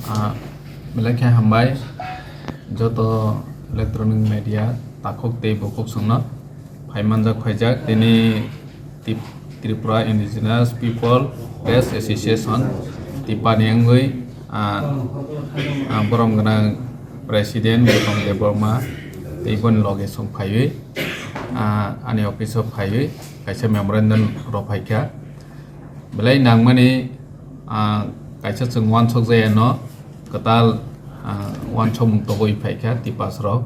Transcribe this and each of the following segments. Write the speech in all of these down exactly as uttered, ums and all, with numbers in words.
Ah, belai khe hambai joto electronic media takhuk tei bukhuk songno phai manjak phaijak tini Tip-, Tripura Indigenous People Press Association Tipa ni wngwi, ah, ah, borom gwnang President Gautam Debbarma tei boni loge song phaiwi, ah, ani office o phaiwi kaisa memorandum rw phaikha. Belai nangmani, ah, kaisa chwng uansuk jaya no kwtal, ah, uansukmung togwi phaikha Tiprasa rok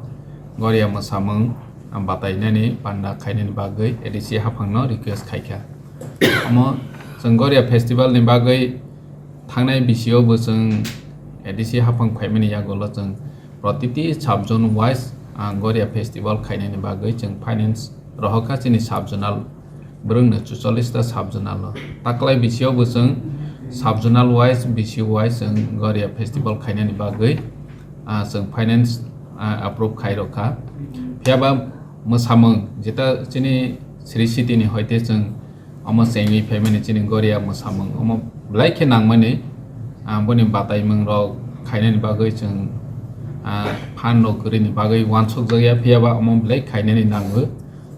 Goria mwsamung, ah, batainani panda khainani bagwi A D C haphangno request khaikha. Omo chwng Goria festival ni bagwi thangnai bisio bo chwng A D C haphang phaimani yagulo chwng protiti sub zone wise, ah, Goria festival khainani bagwi chwng finance rohorkha chini sub zonal bwrwngno chuchollis ta sub zonal o. Taklai bisio bo chwng sub zonal wise, B C wise chwng Goria festival khainani bagwi, ah, chwng finance, ah, approve khai rokha. Phiyaba mwsamung jeta chini Sri City ni hoite chwng omo chengwi phaimani chini Goria mwsamung omo belai khe nangmani, ah, boni bataimung rok khainani bagwi chwng, ah, phan rok kwrwini bagwi uansukjakya, phiyaba omo belai khainani nango.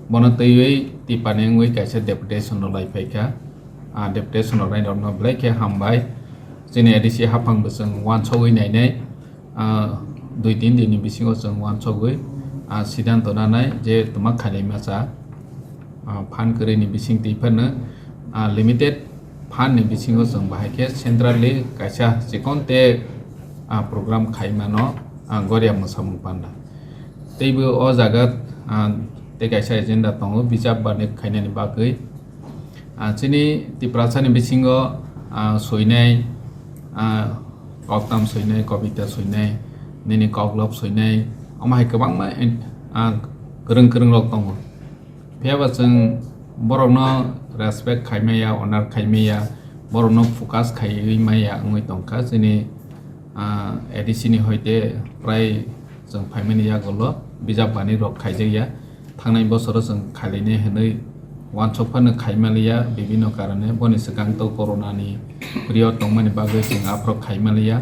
Bono twiwi Tipani wngwi kaisa deputation rok lai phaikha. Ah, deputation rok nai rokno belai khe hambai. Chini A D C haphang bo chwng uansugwi nainai. Ah, dui tin din ni bisingo chwng uansugwi, ah, siddhanto nanai je twma khailai masa. Ah, phan kwrwini bising twi phano, ah, limited phan ni bisingo chwng bahai khe centrally kaisa chikon te, ah, program khai mano, ah, Goria mwsamung panda. Teibo o jaga, ah, tei kaisa agenda tongo bijap bani khainani bagwi. Ah, chini Tiprasani bisingo, ah, soinai, ah, koktam soinai, kobita soinai, nini koklop soinai, omo hai kwbangma, ah, kwrwng kwrwng rok tongo. Phiyaba chwng borokno respect khai maya, honor khai maya, borokno focus khaiwi maya wngwi tongkha chini, ah, A D C ni hoite prai chwng phaimani yagulo bijap bani rok khaijakya. Thangnai bosoro chwng khailainai hwnwi uansuk phano khaimaliya bibinno karone. Boni swkang to corona ni period tongmani bagwi chwng aphro khaimaliya.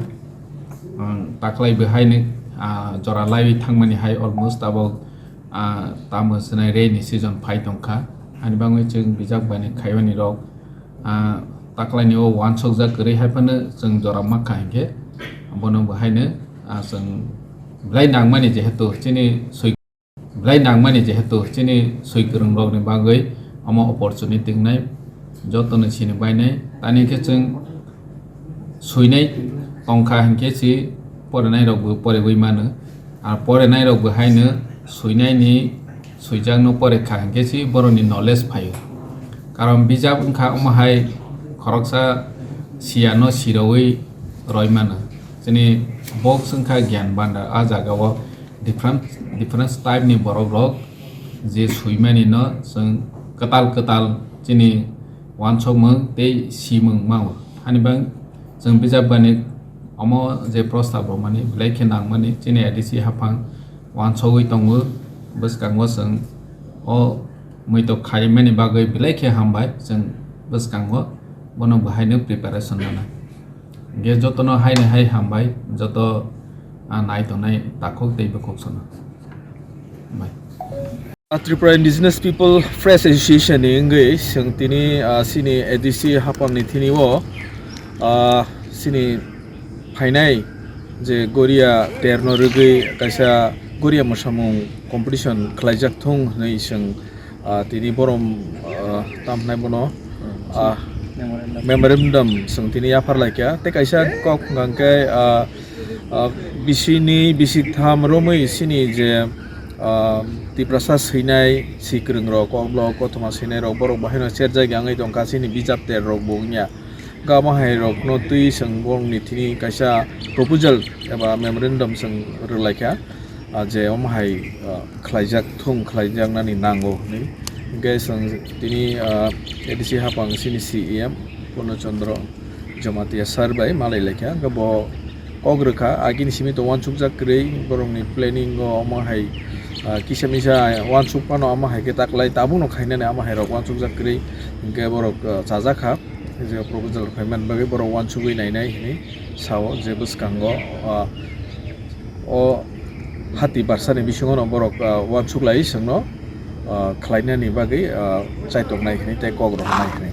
Ang taklai bo haino, ah, jora laiwi thangmani hai almost abo, ah, tamo swnai rainy season phai tongkha. Ani bagwi chwng bijap bani khaimani rok, ah, taklaini o uansukjak kwrwi hai phano chwng jora mankha hinkhe bono bo haino, ah, chwng belai nangmani jehetu chini swi belai nangmani jehetu chini swi kwrwng rokni bagwi omo opportunity wngnai, jotono sini bainai. Tani khe chwng swinai tongkha hinkhe si porinai rokbo poriwi mano. Ar porinai rokbo haino swinaini swijakno porikha hinkhe si borokni knowledge phaio. Karon bijap wngkha omo hai khoroksa siyano sirowi roi mano. Chini box wngkha gyan bhandar, a jagao different, different type ni borok rok je swimani no chwng kwtal kwtal chini uansukmung tei simung mao. Hani bang chwng bijap bani omo je prostab rwmani belai khe nangmani chini A D C haphang uansugwi tongo. Bwskango chwng o muitok khaimani bagwi belai khe hambai chwng bwskango bono bo haino preparation rwna. Ge jotono haini hai hambai, joto, ah, nai tongnai takhuk tei bukhuk sono. Bai. Tripura Indigenous People Press Association ni wngwi chwng tini, ah, chini A D C haphang ni thini o, ah, chini phainai je Goria terno rwgwi kaisa Goria mwsamung competition khlaijak thung hwnwi chwng, ah, tini borom, ah, tamhnai bono, ah, memorandum chwng tini yaphar laikha. Tei kaisa kok hwnkha khe, ah, ah, bisini bisitham romwi chini je, ah, Tiprasa swinai swikwrwng rok, kokborok kothoma swinai rok, borok bahaino cherjak ya wngwi tongkha, chini bijap ter rok bo wngya. Gama hai rokno twi chwng borokni thini kaisa proposal eba memorandum chwng rwlaikha, ah, je omo hai, ah, khlaijak thung, khlaijaknani nango hwnwi. Hwnkhe chwng tini, ah, A D C haphang chini C E M Purno Chandra Jamatia sir bai malai laikha. Hwnkhe bo kok rwkha, agini simi to uansukjak kwrwi, borokni planning o omo hai, ah, kisa misa uansuk phano omo hai khe taklai tabukno khainani omo hai rok uansukjak kwrwi, hwnkhe borok, ah, chajakha. Je proposal rok phaimani bagwi borok uansugwi nainai hinwi sao, je bwskango, ah, o hati barsani bisingono borok, ah, uansuk lai chwngno, ah, khlainani bagwi, ah, chaitok nai hinwi tei kok rok nai hinwi.